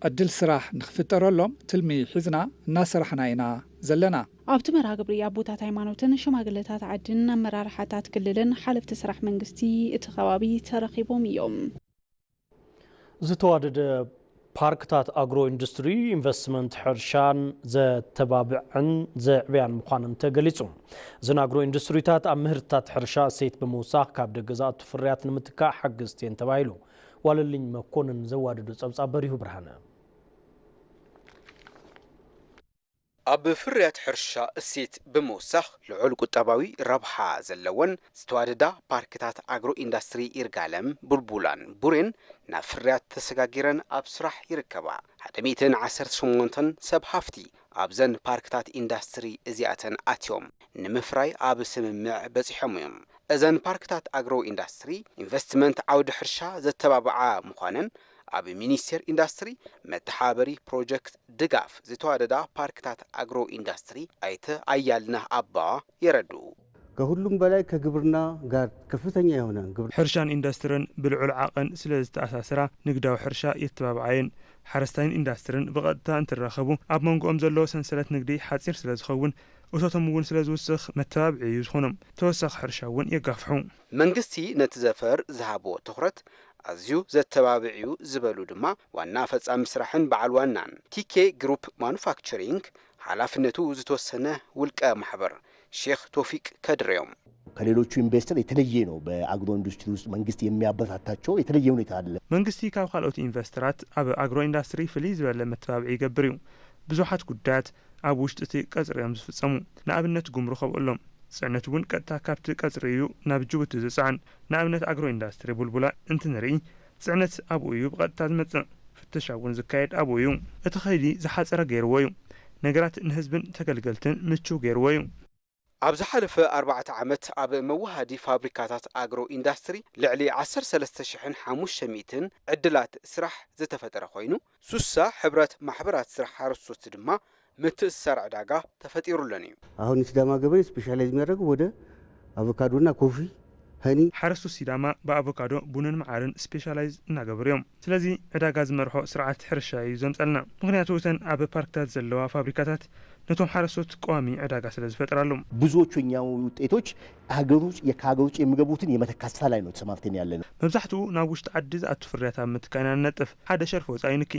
ዕድል ስራሕ ንኽፍጠረሎም ትልሚ ሒዝና እናሰራሕና ኢና ዘለና። ኣብቲ መርሃ ግብሪ ኣቦታት ሃይማኖትን ሽማግለታት ዓድን ኣመራርሓታት ክልልን ሓለፍቲ ስራሕ መንግስቲ እቲ ከባቢ ተረኺቦም እዮም። ዝተዋደደ ፓርክታት ኣግሮ ኢንዱስትሪ ኢንቨስትመንት ሕርሻን ዘተባብዕን ዘዕብያን ምዃነን ተገሊጹ። እዘን ኣግሮ ኢንዱስትሪታት ኣብ ምህርትታት ሕርሻ እሴት ብምውሳኽ ካብ ደገ ዝኣቱ ፍርያት ንምትካእ ሓገዝቲ እየን ተባሂሉ። ዋለልኝ መኮንን ዘዋደዶ ጸብጻብ በሪሁ ብርሃነ። ኣብ ፍርያት ሕርሻ እሴት ብምውሳኽ ልዑል ቁጠባዊ ረብሓ ዘለወን ዝተዋደዳ ፓርክታት ኣግሮ ኢንዳስትሪ ይርጋለም፣ ቡልቡላን ቡሬን ናብ ፍርያት ተሰጋጊረን ኣብ ስራሕ ይርከባ። ሓደ ሚእትን ዓሰርተ ሸሞንተን ሰብ ሃፍቲ ኣብዘን ፓርክታት ኢንዳስትሪ እዚኣተን ኣትዮም ንምፍራይ ኣብ ስምምዕ በጺሖም እዮም። እዘን ፓርክታት ኣግሮ ኢንዳስትሪ ኢንቨስትመንት ዓውዲ ሕርሻ ዘተባብዓ ምዃነን ኣብ ሚኒስቴር ኢንዳስትሪ መተሓባበሪ ፕሮጀክት ድጋፍ ዝተዋደዳ ፓርክታት ኣግሮ ኢንዳስትሪ ኣይተ ኣያልነህ ኣባ የረድኡ። ከሁሉም በላይ ከግብርና ጋር ከፍተኛ የሆነ ግብር ሕርሻን ኢንዳስትርን ብልዑል ዓቐን ስለ ዝተኣሳሰራ ንግዳዊ ሕርሻ የተባብዓ እየን። ሓረስታይን ኢንዳስትርን ብቐጥታ እንትራኸቡ ኣብ መንጎኦም ዘሎ ሰንሰለት ንግዲ ሓፂር ስለ ዝኸውን እቶቶም እውን ስለ ዝውስኽ መተባብዒ እዩ ዝኾኖም። ተወሳኺ ሕርሻ እውን የጋፍሑ። መንግስቲ ነቲ ዘፈር ዝሃቦ ትኹረት ኣዝዩ ዘተባብዕ እዩ ዝበሉ ድማ ዋና ፈጻሚ ስራሕን በዓል ዋናን ቲኬ ግሩፕ ማኑፋክቸሪንግ ሓላፍነቱ ዝተወሰነ ውልቀ ማሕበር ሼክ ቶፊቅ ከድር እዮም። ከሌሎቹ ኢንቨስተር የተለየ ነው። በአግሮ ኢንዱስትሪ ውስጥ መንግስት የሚያበረታታቸው የተለየ ሁኔታ አለ። መንግስቲ ካብ ካልኦት ኢንቨስተራት ኣብ ኣግሮ ኢንዳስትሪ ፍልይ ዝበለ መተባብዒ ይገብር እዩ። ብዙሓት ጉዳያት ኣብ ውሽጢ እቲ ቀፅሪ እዮም ዝፍፀሙ። ንኣብነት ጉምሩክ ኣብኡ ኣሎ። ፅዕነት እውን ቀጥታ ካብቲ ቀፅሪ እዩ ናብ ጅቡቲ ዝፅዓን። ንኣብነት ኣግሮ ኢንዳስትሪ ቡልቡላ እንትንርኢ ፅዕነት ኣብኡ እዩ ብቐጥታ ዝመፅእ። ፍተሻ እውን ዝካየድ ኣብኡ እዩ። እቲ ከይዲ ዝሓፀረ ገይርዎ እዩ። ነገራት ንህዝብን ተገልገልትን ምችው ገይርዎ እዩ። ኣብ ዝሓለፈ ኣርባዕተ ዓመት ኣብ መወሃዲ ፋብሪካታት ኣግሮ ኢንዳስትሪ ልዕሊ ዓሰርተ ሰለስተ ሽሕን ሓሙሽተ ሚእትን ዕድላት ስራሕ ዝተፈጠረ ኮይኑ፣ ሱሳ ሕብረት ማሕበራት ስራሕ ሓረስቶት ድማ ምትእስሳር ዕዳጋ ተፈጢሩለን እዩ። አሁን የሲዳማ ገበሬ ስፔሻላይዝ የሚያደርገው ወደ አቮካዶና ኮፊ፣ ሀኒ። ሓረስቶት ሲዳማ ብኣቮካዶ፣ ቡንን መዓርን ስፔሻላይዝ እናገበሩ እዮም። ስለዚ ዕዳጋ ዝመርሖ ስርዓት ሕርሻ እዩ ዘምፀልና። ምክንያቱ እተን ኣብ ፓርክታት ዘለዋ ፋብሪካታት ነቶም ሓረስቶት ቀዋሚ ዕዳጋ ስለ ዝፈጥራሎም። ብዙዎቹ የኛ ውጤቶች ሀገር ውስጥ ከሀገር ውጭ የሚገቡትን የመተካት ስራ ላይ ነው ተሰማርተን ያለ ነው። መብዛሕትኡ ናብ ውሽጢ ዓዲ ዝኣቱ ፍርያት ኣብ ምትካእ ኢና ንነጥፍ። ሓደ ሸርፊ ወፃኢ ንኪ፣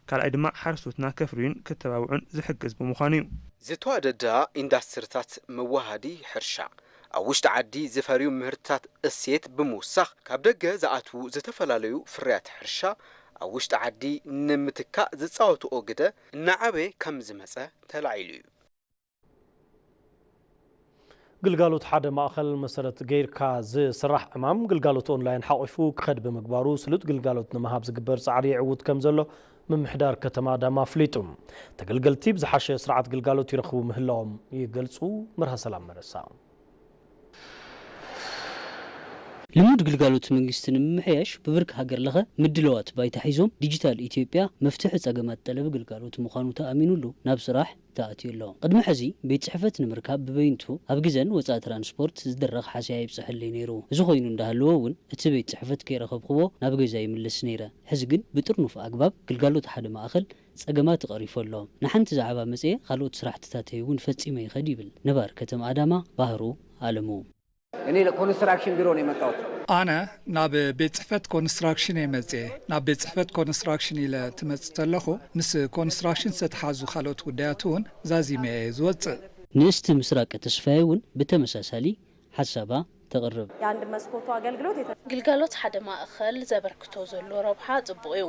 ካልኣይ ድማ ሓረስቶትና ከፍርዩን ክተባብዑን ዝሕግዝ ብምዃኑ እዩ። ዝተዋደዳ ኢንዳስትሪታት መወሃዲ ሕርሻ ኣብ ውሽጢ ዓዲ ዝፈርዩ ምህርትታት እሴት ብምውሳኽ ካብ ደገ ዝኣትዉ ዝተፈላለዩ ፍርያት ሕርሻ ኣብ ውሽጢ ዓዲ ንምትካእ ዝፃወትኦ ግደ እናዓበየ ከም ዝመፀ ተላዒሉ እዩ። ግልጋሎት ሓደ ማእኸል መሰረት ገይርካ ዝስራሕ ዕማም ግልጋሎት ኦንላይን ሓቒፉ ክኸድ ብምግባሩ ስሉጥ ግልጋሎት ንምሃብ ዝግበር ፃዕሪ ይዕውት ከም ዘሎ ምምሕዳር ከተማ ኣዳማ ኣፍሊጡ። ተገልገልቲ ብዝሓሸ ስርዓት ግልጋሎት ይረኽቡ ምህላዎም ይገልፁ። መርሃ ሰላም መረሳ። ልሙድ ግልጋሎት መንግስቲ ንምምሕያሽ ብብርኪ ሃገር ለኸ ምድለዋት ባይታ ሒዞም ዲጂታል ኢትዮጵያ መፍትሒ ጸገማት ጠለብ ግልጋሎት ምዃኑ ተኣሚኑሉ ናብ ስራሕ ተኣትዩ ኣሎ። ቅድሚ ሕዚ ቤት ጽሕፈት ንምርካብ ብበይንቱ ኣብ ግዘን ወጻኢ ትራንስፖርት ዝድረኽ ሓስያ ይብጽሐለይ ነይሩ። እዚ ኮይኑ እንዳሃለወ እውን እቲ ቤት ጽሕፈት ከይረኸብክዎ ናብ ገዛ ይምለስ ነይረ። ሕዚ ግን ብጥርኑፍ ኣግባብ ግልጋሎት ሓደ ማእኸል ጸገማት ቀሪፉ ኣሎ። ንሓንቲ ዛዕባ መጽየ ካልኦት ስራሕትታተይ እውን ፈጺመ ይኸድ ይብል ነባር ከተማ ኣዳማ ባህሩ ኣለሙ። እኔ ለኮንስትራክሽን ቢሮ ነው የመጣሁት። ኣነ ናብ ቤት ጽሕፈት ኮንስትራክሽን እየ መጽየ። ናብ ቤት ጽሕፈት ኮንስትራክሽን ኢለ ትመጽእ ተለኹ ምስ ኮንስትራክሽን ዝተተሓዙ ካልኦት ጉዳያት እውን ዛዚመ እየ ዝወጽእ። ንእስቲ ምስራቅ ተስፋዬ እውን ብተመሳሳሊ ሓሳባ ተቕርብ። የአንድ መስኮቱ አገልግሎት የተ- ግልጋሎት ሓደ ማእኸል ዘበርክቶ ዘሎ ረብሓ ጽቡቕ እዩ።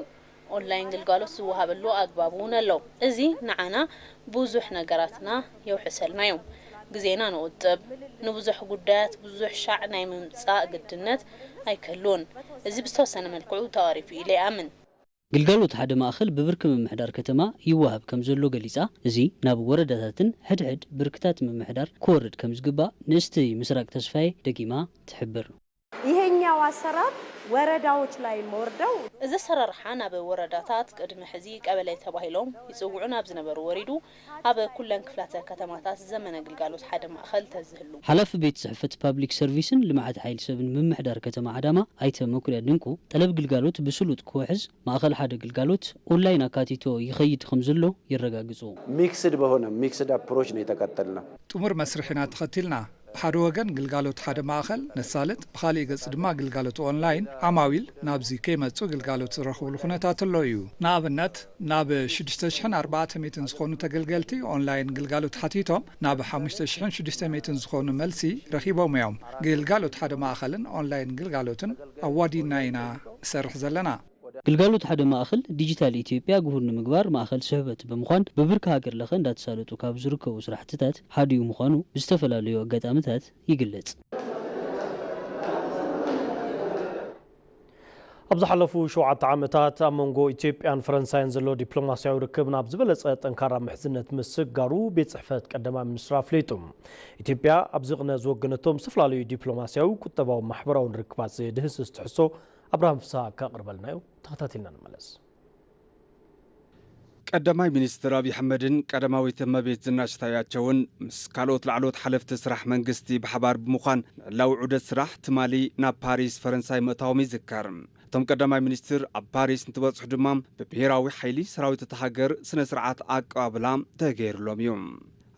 ኦንላይን ግልጋሎት ዝወሃበሉ ኣግባብ እውን ኣሎ። እዚ ንዓና ብዙሕ ነገራትና የውሕሰልና እዩ። ግዜና ንቑጥብ። ንብዙሕ ጉዳያት ብዙሕ ሻዕ ናይ ምምጻእ ግድነት ኣይክህልውን። እዚ ብዝተወሰነ መልክዑ ተቐሪፉ ኢለ ይኣምን። ግልጋሎት ሓደ ማእኸል ብብርኪ ምምሕዳር ከተማ ይወሃብ ከም ዘሎ ገሊጻ፣ እዚ ናብ ወረዳታትን ሕድሕድ ብርክታት ምምሕዳር ክወርድ ከም ዝግባእ ንእስቲ ምስራቅ ተስፋዬ ደጊማ ትሕብር። ይሄኛው አሰራር ወረዳዎች ላይ ወርደው እዚ ኣሰራርሓ ናብ ወረዳታት ቅድሚ ሕዚ ቀበሌ ተባሂሎም ይጽውዑ ናብ ዝነበሩ ወሪዱ ኣብ ኩለን ክፍላተ ከተማታት ዘመነ ግልጋሎት ሓደ ማእኸል ተዝህሉ። ሓላፊ ቤት ጽሕፈት ፓብሊክ ሰርቪስን ልምዓት ሓይሊ ሰብን ምምሕዳር ከተማ ዓዳማ ኣይተ መኩርያ ድንቁ፣ ጠለብ ግልጋሎት ብስሉጥ ክውሕዝ ማእኸል ሓደ ግልጋሎት ኦንላይን ኣካቲቶ ይኸይድ ከም ዘሎ የረጋግጹ። ሚክስድ በሆነ ሚክስድ አፕሮች ነው የተከተልነው። ጥሙር መስርሕ ኢና ተኸቲልና። ብሓደ ወገን ግልጋሎት ሓደ ማእኸል ነሳልጥ፣ ብኻሊእ ገፅ ድማ ግልጋሎት ኦንላይን ዓማዊል ናብዚ ከይመፁ ግልጋሎት ዝረኽብሉ ኩነታት ኣሎ እዩ። ንኣብነት ናብ ሽዱሽተ ሽሕን ኣርባዕተ ሚእትን ዝኾኑ ተገልገልቲ ኦንላይን ግልጋሎት ሓቲቶም ናብ ሓሙሽተ ሽሕን ሽዱሽተ ሚእትን ዝኾኑ መልሲ ረኺቦም እዮም። ግልጋሎት ሓደ ማእኸልን ኦንላይን ግልጋሎትን ኣዋዲድና ኢና ንሰርሕ ዘለና። ግልጋሎት ሓደ ማእኸል ዲጂታል ኢትዮጵያ ግሁድ ንምግባር ማእኸል ስሕበት ብምዃን ብብርኪ ሃገር ለኸ እንዳተሳለጡ ካብ ዝርከቡ ስራሕትታት ሓዲኡ ምዃኑ ብዝተፈላለዩ ኣጋጣምታት ይግለጽ። ኣብ ዝሓለፉ ሸውዓተ ዓመታት ኣብ መንጎ ኢትዮጵያን ፈረንሳይን ዘሎ ዲፕሎማስያዊ ርክብ ናብ ዝበለጸ ጠንካራ ምሕዝነት ምስጋሩ ቤት ጽሕፈት ቀዳማይ ሚኒስትር ኣፍሊጡ። ኢትዮጵያ ኣብዚ ቅነ ዝወገነቶም ዝተፈላለዩ ዲፕሎማስያዊ፣ ቁጠባዊ፣ ማሕበራውን ርክባት ዘየድህስስ ትሕዝቶ ኣብርሃም ፍስሃ ከቕርበልና እዩ። ተኸታቲልና ንመለስ። ቀዳማይ ሚኒስትር ኣብይ ኣሕመድን ቀዳማዊት እመቤት ዝናሽ ታያቸውን ምስ ካልኦት ላዕለዎት ሓለፍቲ ስራሕ መንግስቲ ብሓባር ብምዃን ንዕላዊ ዑደት ስራሕ ትማሊ ናብ ፓሪስ ፈረንሳይ ምእታዎም ይዝከር። እቶም ቀዳማይ ሚኒስትር ኣብ ፓሪስ እንትበጽሑ ድማ ብብሄራዊ ሓይሊ ሰራዊት እታ ሃገር ስነ ስርዓት ኣቀባብላ ተገይርሎም እዩ።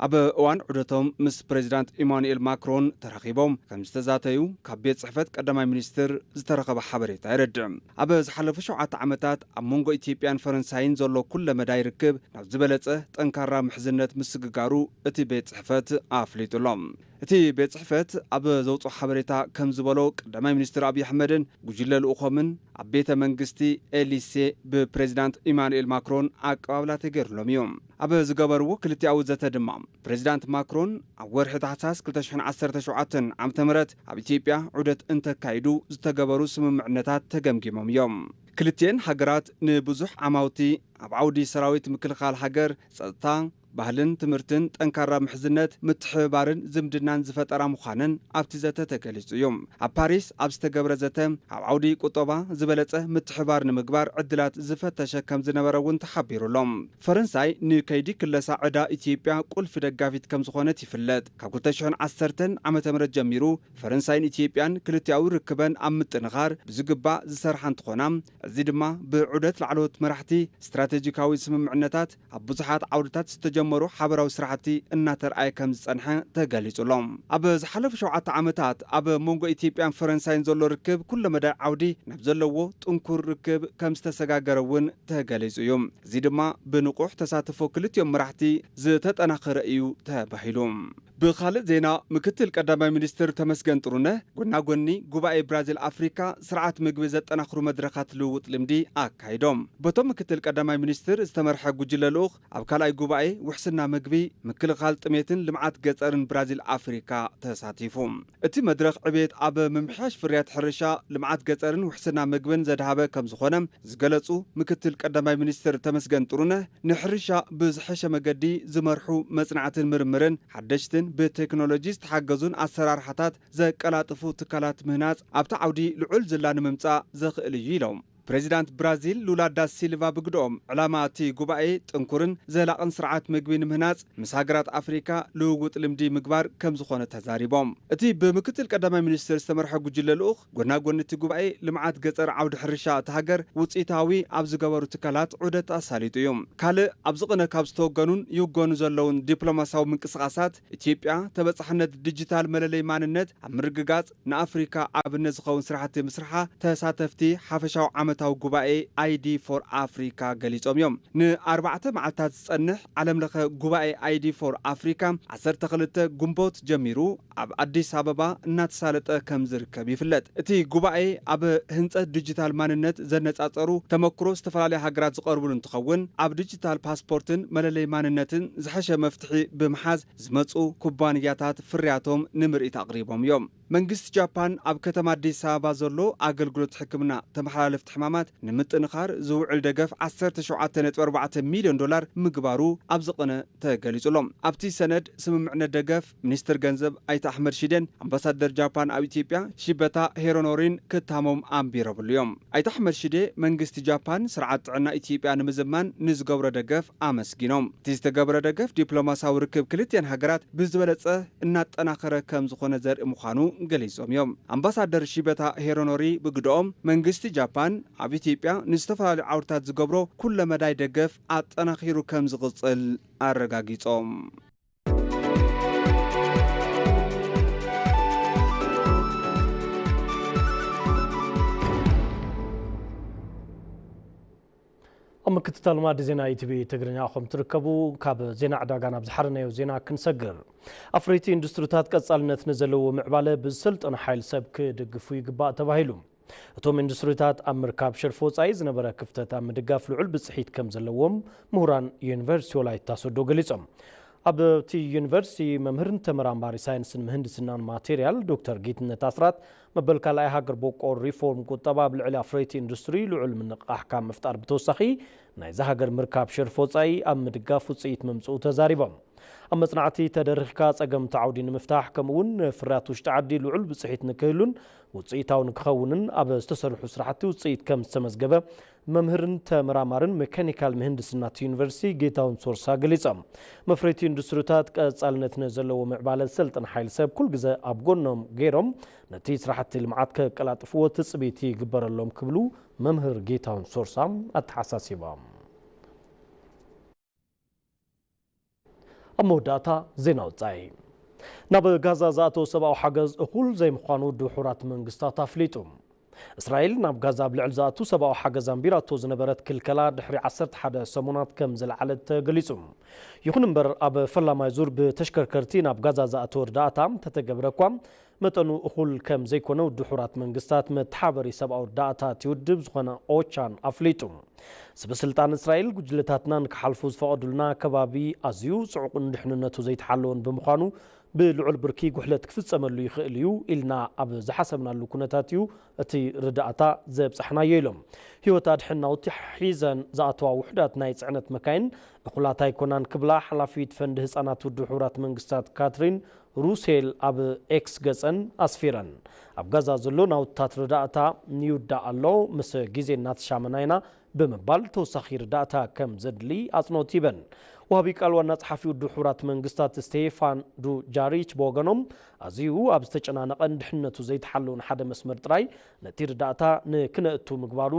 ኣብ እዋን ዑደቶም ምስ ፕሬዚዳንት ኢማኑኤል ማክሮን ተራኺቦም ከም ዝተዛተዩ ካብ ቤት ጽሕፈት ቀዳማይ ሚኒስትር ዝተረኸበ ሓበሬታ የረድእ። ኣብ ዝሓለፉ ሸውዓተ ዓመታት ኣብ መንጎ ኢትዮጵያን ፈረንሳይን ዘሎ ኩለ መዳይ ርክብ ናብ ዝበለጸ ጠንካራ ምሕዝነት ምስግጋሩ እቲ ቤት ጽሕፈት ኣፍሊጡ ኣሎ። እቲ ቤት ጽሕፈት ኣብ ዘውፅኦ ሓበሬታ ከም ዝበሎ ቀዳማይ ሚኒስትር ኣብይ ኣሕመድን ጉጅለ ልኡኾምን ኣብ ቤተ መንግስቲ ኤሊሴ ብፕሬዚዳንት ኢማኑኤል ማክሮን ኣቀባብላ ተገይርሎም እዩ። ኣብ ዝገበርዎ ክልቲኣዊ ዘተ ድማ ፕሬዚዳንት ማክሮን ኣብ ወርሒ ታሕሳስ ክልተ ሽሕን ዓሰርተ ሸውዓተን ዓመተ ምህረት ኣብ ኢትዮጵያ ዑደት እንተካይዱ ዝተገበሩ ስምምዕነታት ተገምጊሞም እዮም። ክልቲኤን ሃገራት ንብዙሕ ዓማውቲ ኣብ ዓውዲ ሰራዊት ምክልኻል ሃገር፣ ጸጥታ፣ ባህልን ትምህርትን ጠንካራ ምሕዝነት፣ ምትሕብባርን ዝምድናን ዝፈጠራ ምዃነን ኣብቲ ዘተ ተገሊጹ እዩ። ኣብ ፓሪስ ኣብ ዝተገብረ ዘተ ኣብ ዓውዲ ቁጠባ ዝበለጸ ምትሕብባር ንምግባር ዕድላት ዝፈተሸ ከም ዝነበረ እውን ተሓቢሩ ኣሎ። ፈረንሳይ ንከይዲ ክለሳ ዕዳ ኢትዮጵያ ቁልፊ ደጋፊት ከም ዝኾነት ይፍለጥ። ካብ ክልተ ሽሕን ዓሰርተን ዓመተ ምህረት ጀሚሩ ፈረንሳይን ኢትዮጵያን ክልቲኣዊ ርክበን ኣብ ምጥንኻር ብዝግባእ ዝሰርሓ እንትኾና፣ እዚ ድማ ብዑደት ላዕለዎት መራሕቲ ስትራቴጂካዊ ስምምዕነታት ኣብ ብዙሓት ዓውድታት ዝተጀመሩ ሓበራዊ ስራሕቲ እናተርኣየ ከም ዝጸንሐ ተገሊጹ ኣሎ። ኣብ ዝሓለፉ ሸውዓተ ዓመታት ኣብ መንጎ ኢትዮጵያን ፈረንሳይን ዘሎ ርክብ ኩለመዳይ ዓውዲ ናብ ዘለዎ ጥንኩር ርክብ ከም ዝተሰጋገረ እውን ተገሊጹ እዩ። እዚ ድማ ብንቑሕ ተሳትፎ ክልቲኦም መራሕቲ ዝተጠናኸረ እዩ ተባሂሉ። ብኻልእ ዜና፣ ምክትል ቀዳማይ ሚኒስትር ተመስገን ጥሩነህ ጎናጎኒ ጉባኤ ብራዚል ኣፍሪካ ስርዓት ምግቢ ዘጠናኽሩ መድረኻት ልውውጥ ልምዲ ኣካይዶም። በቶም ምክትል ቀዳማይ ሚኒስትር ዝተመርሐ ጉጅለ ልኡኽ ኣብ ካልኣይ ጉባኤ ውሕስና ምግቢ፣ ምክልኻል ጥሜትን ልምዓት ገጠርን ብራዚል ኣፍሪካ ተሳቲፉ። እቲ መድረኽ ዕቤት ኣብ ምምሕያሽ ፍርያት ሕርሻ፣ ልምዓት ገጠርን ውሕስና ምግብን ዘድሃበ ከም ዝኾነ ዝገለጹ ምክትል ቀዳማይ ሚኒስትር ተመስገን ጥሩነህ፣ ንሕርሻ ብዝሐሸ መገዲ ዝመርሑ መጽናዕትን ምርምርን ሓደሽትን ብቴክኖሎጂ ዝተሓገዙን ኣሰራርሓታት ዘቀላጥፉ ትካላት ምህናጽ ኣብቲ ዓውዲ ልዑል ዝላ ንምምጻእ ዘኽእል እዩ ኢሎም። ፕሬዚዳንት ብራዚል ሉላ ዳ ሲልቫ ብግድኦም፣ ዕላማ እቲ ጉባኤ ጥንኩርን ዘላቕን ስርዓት ምግቢ ንምህናጽ ምስ ሃገራት ኣፍሪካ ልውውጥ ልምዲ ምግባር ከም ዝኾነ ተዛሪቦም። እቲ ብምክትል ቀዳማይ ሚኒስትር ዝተመርሐ ጉጅለ ልኡኽ ጎናጎኒ እቲ ጉባኤ ልምዓት ገጠር ዓውዲ ሕርሻ እታ ሃገር ውፅኢታዊ ኣብ ዝገበሩ ትካላት ዑደት ኣሳሊጡ እዩ። ካልእ ኣብዚ ቅነ ካብ ዝተወገኑን ይውገኑ ዘለውን ዲፕሎማሲያዊ ምንቅስቓሳት፣ ኢትዮጵያ ተበፃሕነት ዲጂታል መለለይ ማንነት ኣብ ምርግጋፅ ንኣፍሪካ ኣብነት ዝኸውን ስራሕቲ ምስርሓ ተሳተፍቲ ሓፈሻዊ ዓመታዊ ጉባኤ ኣይዲ ፎር ኣፍሪካ ገሊፆም እዮም። ንኣርባዕተ መዓልታት ዝፀንሕ ዓለም ለኸ ጉባኤ ኣይዲ ፎር ኣፍሪካ ዓሰርተ ክልተ ግንቦት ጀሚሩ ኣብ ኣዲስ ኣበባ እናተሳለጠ ከም ዝርከብ ይፍለጥ። እቲ ጉባኤ ኣብ ህንፀት ዲጂታል ማንነት ዘነፃፀሩ ተመክሮ ዝተፈላለያ ሃገራት ዝቐርብሉ እንትኸውን፣ ኣብ ዲጂታል ፓስፖርትን መለለይ ማንነትን ዝሐሸ መፍትሒ ብምሓዝ ዝመፁ ኩባንያታት ፍርያቶም ንምርኢት ኣቕሪቦም እዮም። መንግስቲ ጃፓን ኣብ ከተማ ኣዲስ ኣበባ ዘሎ ኣገልግሎት ሕክምና ተመሓላለፍቲ ሕማማት ንምጥንኻር ዝውዕል ደገፍ ዓሰርተ ሸውዓተ ነጥቢ ኣርባዕተ ሚልዮን ዶላር ምግባሩ ኣብዚ ቅነ ተገሊጹ ኣሎ። ኣብቲ ሰነድ ስምምዕነት ደገፍ፣ ሚኒስትር ገንዘብ ኣይተ ኣሕመድ ሺዴን ኣምባሳደር ጃፓን ኣብ ኢትዮጵያ ሺበታ ሄሮኖሪን ክታሞም ኣንቢረብሉ እዮም። ኣይተ ኣሕመድ ሺዴ መንግስቲ ጃፓን ስርዓት ጥዕና ኢትዮጵያ ንምዝማን ንዝገብሮ ደገፍ ኣመስጊኖም። እቲ ዝተገብረ ደገፍ ዲፕሎማሲያዊ ርክብ ክልቲኤን ሃገራት ብዝበለጸ እናጠናኸረ ከም ዝኾነ ዘርኢ ምዃኑ ገሊጾም እዮም። ኣምባሳደር ሺበታ ሄሮኖሪ ብግድኦም መንግስቲ ጃፓን ኣብ ኢትዮጵያ ንዝተፈላለዩ ዓውድታት ዝገብሮ ኩለመዳይ ደገፍ ኣጠናኺሩ ከም ዝቕጽል ኣረጋጊጾም። ኣብ ምክትታል ማዕዲ ዜና ኢቲቪ ትግርኛ ኢኹም ትርከቡ። ካብ ዜና ዕዳጋ ናብ ዝሓረናዮ ዜና ክንሰግር። ኣፍረይቲ ኢንዱስትሪታት ቀጻልነት ንዘለዎ ምዕባለ ብዝሰልጠነ ሓይል ሰብ ክድግፉ ይግባእ ተባሂሉ። እቶም ኢንዱስትሪታት ኣብ ምርካብ ሸርፊ ወጻኢ ዝነበረ ክፍተት ኣብ ምድጋፍ ልዑል ብጽሒት ከም ዘለዎም ምሁራን ዩኒቨርሲቲ ወላይታ ሶዶ ገሊጾም። ኣብቲ ዩኒቨርሲቲ መምህርን ተመራማሪ ሳይንስን ምህንድስናን ማቴሪያል ዶክተር ጌትነት ኣስራት፣ መበል ካልኣይ ሃገር በቆል ሪፎርም ቁጠባ ኣብ ልዕሊ ኣፍረይቲ ኢንዱስትሪ ልዑል ምንቕቓሕ ካብ ምፍጣር ብተወሳኺ ናይዛ ሃገር ምርካብ ሸርፊ ወጻኢ ኣብ ምድጋፍ ውጽኢት ምምጽኡ ተዛሪቦም። ኣብ መጽናዕቲ ተደሪኽካ ጸገም እቲ ዓውዲ ንምፍታሕ፣ ከምኡ'ውን ፍርያት ውሽጢ ዓዲ ልዑል ብጽሒት ንክህሉን ውጽኢታዊ ንክኸውንን ኣብ ዝተሰርሑ ስራሕቲ ውጽኢት ከም ዝተመዝገበ መምህርን ተመራማርን ሜካኒካል ምህንድስና እቲ ዩኒቨርሲቲ ጌታሁን ሶርሳ ገሊጾም። መፍረይቲ ኢንዱስትሪታት ቀጻልነት ንዘለዎ ምዕባለ ዝሰልጥን ሓይሊ ሰብ ኩል ግዘ ኣብ ጎኖም ገይሮም ነቲ ስራሕቲ ልምዓት ከቀላጥፍዎ ትጽቢት ይግበረሎም ክብሉ መምህር ጌታሁን ሶርሳ ኣተሓሳሲቦም። ኣብ መወዳእታ ዜና ወጻኢ። ናብ ጋዛ ዝኣተወ ሰብኣዊ ሓገዝ እኹል ዘይምዃኑ ድሑራት መንግስታት ኣፍሊጡ። እስራኤል ናብ ጋዛ ኣብ ልዕሊ ዝኣቱ ሰብኣዊ ሓገዝ ኣንቢራቶ ዝነበረት ክልከላ ድሕሪ ዓሰርተ ሓደ ሰሙናት ከም ዝለዓለት ተገሊጹ። ይኹን እምበር፣ ኣብ ፈላማይ ዙር ብተሽከርከርቲ ናብ ጋዛ ዝኣተወ ርዳእታ እንተተገብረ እኳ፣ መጠኑ እኹል ከም ዘይኮነ ውድብ ሕቡራት መንግስታት መተሓበሪ ሰብኣዊ ርዳእታ እቲ ውድብ ዝኾነ ኦቻን ኣፍሊጡ። ሰበስልጣን እስራኤል፣ ጉጅለታትና ንክሓልፉ ዝፈቐዱልና ከባቢ ኣዝዩ ጽዑቕን ድሕንነቱ ዘይተሓለወን ብምዃኑ፣ ብልዑል ብርኪ ጉሕለት ክፍጸመሉ ይኽእል እዩ ኢልና ኣብ ዝሓሰብናሉ ኩነታት እዩ እቲ ርዳእታ ዘብጻሕናዮ ኢሎም። ህይወት ኣድሕን ናውቲ ሒዘን ዝኣተዋ ውሑዳት ናይ ጽዕነት መካይን እኹላት ኣይኮናን ክብላ ሓላፊት ፈንድ ህጻናት ውድብ ሕቡራት መንግስታት ካትሪን ሩሴል ኣብ ኤክስ ገጸን ኣስፊረን። ኣብ ጋዛ ዘሎ ናውትታት ርዳእታ ይውዳእ ኣሎ፣ ምስ ግዜ እናተሻመና ኢና ብምባል ተወሳኺ ርዳእታ ከም ዘድሊ ኣጽንኦት ሂበን። ወሃቢ ቃል ዋና ጸሓፊ ውድብ ሕቡራት መንግስታት ስቴፋን ዱጃሪች ብወገኖም፣ ኣዝዩ ኣብ ዝተጨናነቐን ድሕነቱ ዘይተሓለወን ሓደ መስመር ጥራይ ነቲ ርዳእታ ንክነእቱ ምግባሩ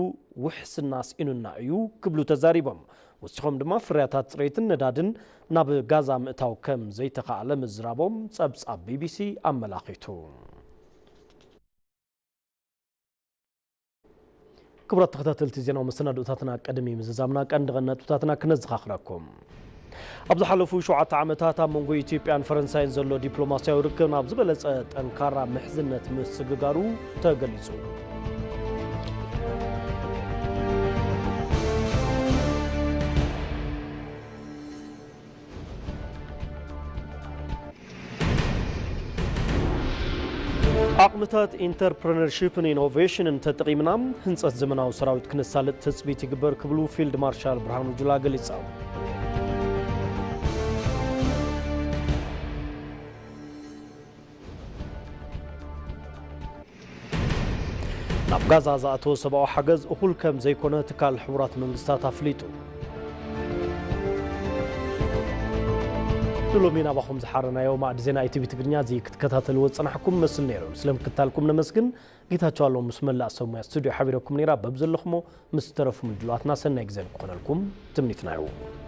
ውሕስና ስኢኑና እዩ ክብሉ ተዛሪቦም። ወሲኾም ድማ ፍርያታት ጽሬትን ነዳድን ናብ ጋዛ ምእታው ከም ዘይተኻእለ ምዝራቦም ጸብጻብ ቢቢሲ ኣመላኺቱ። ክቡራት ተኸታተልቲ ዜናዊ መሰናድኦታትና፣ ቅድሚ ምዝዛምና ቀንዲ ቀንዲ ነጥብታትና ክነዘኻኽረኩም። ኣብ ዝሓለፉ ሸውዓተ ዓመታት ኣብ መንጎ ኢትዮጵያን ፈረንሳይን ዘሎ ዲፕሎማስያዊ ርክብ ናብ ዝበለጸ ጠንካራ ምሕዝነት ምስግጋሩ ተገሊጹ። ዓቕምታት ኢንተርፕረነርሺፕን ኢኖቬሽንን ተጠቒምና ህንጸት ዘመናዊ ሰራዊት ክነሳልጥ ትጽቢት ይግበር ክብሉ ፊልድ ማርሻል ብርሃኑ ጁላ ገሊጾም። ናብ ጋዛ ዝኣተወ ሰብኣዊ ሓገዝ እኹል ከም ዘይኮነ ትካል ሕቡራት መንግስታት ኣፍሊጡ። ንሎሚ ናባኹም ዝሓረናዮ ማዕዲ ዜና ኢቲቪ ትግርኛ እዚ ክትከታተልዎ ዝጸናሕኩም መስል ነይሩ። ስለ ምክታልኩም ነመስግን። ጌታቸው ኣለሙ ምስ መላእ ሰብ ሙያ ስቱድዮ ሓቢረኩም ነይራ። በብዘለኹሞ ምስ ዝተረፉ ምድላዋትና ሰናይ ግዜ ንክኾነልኩም ትምኒትና እዩ።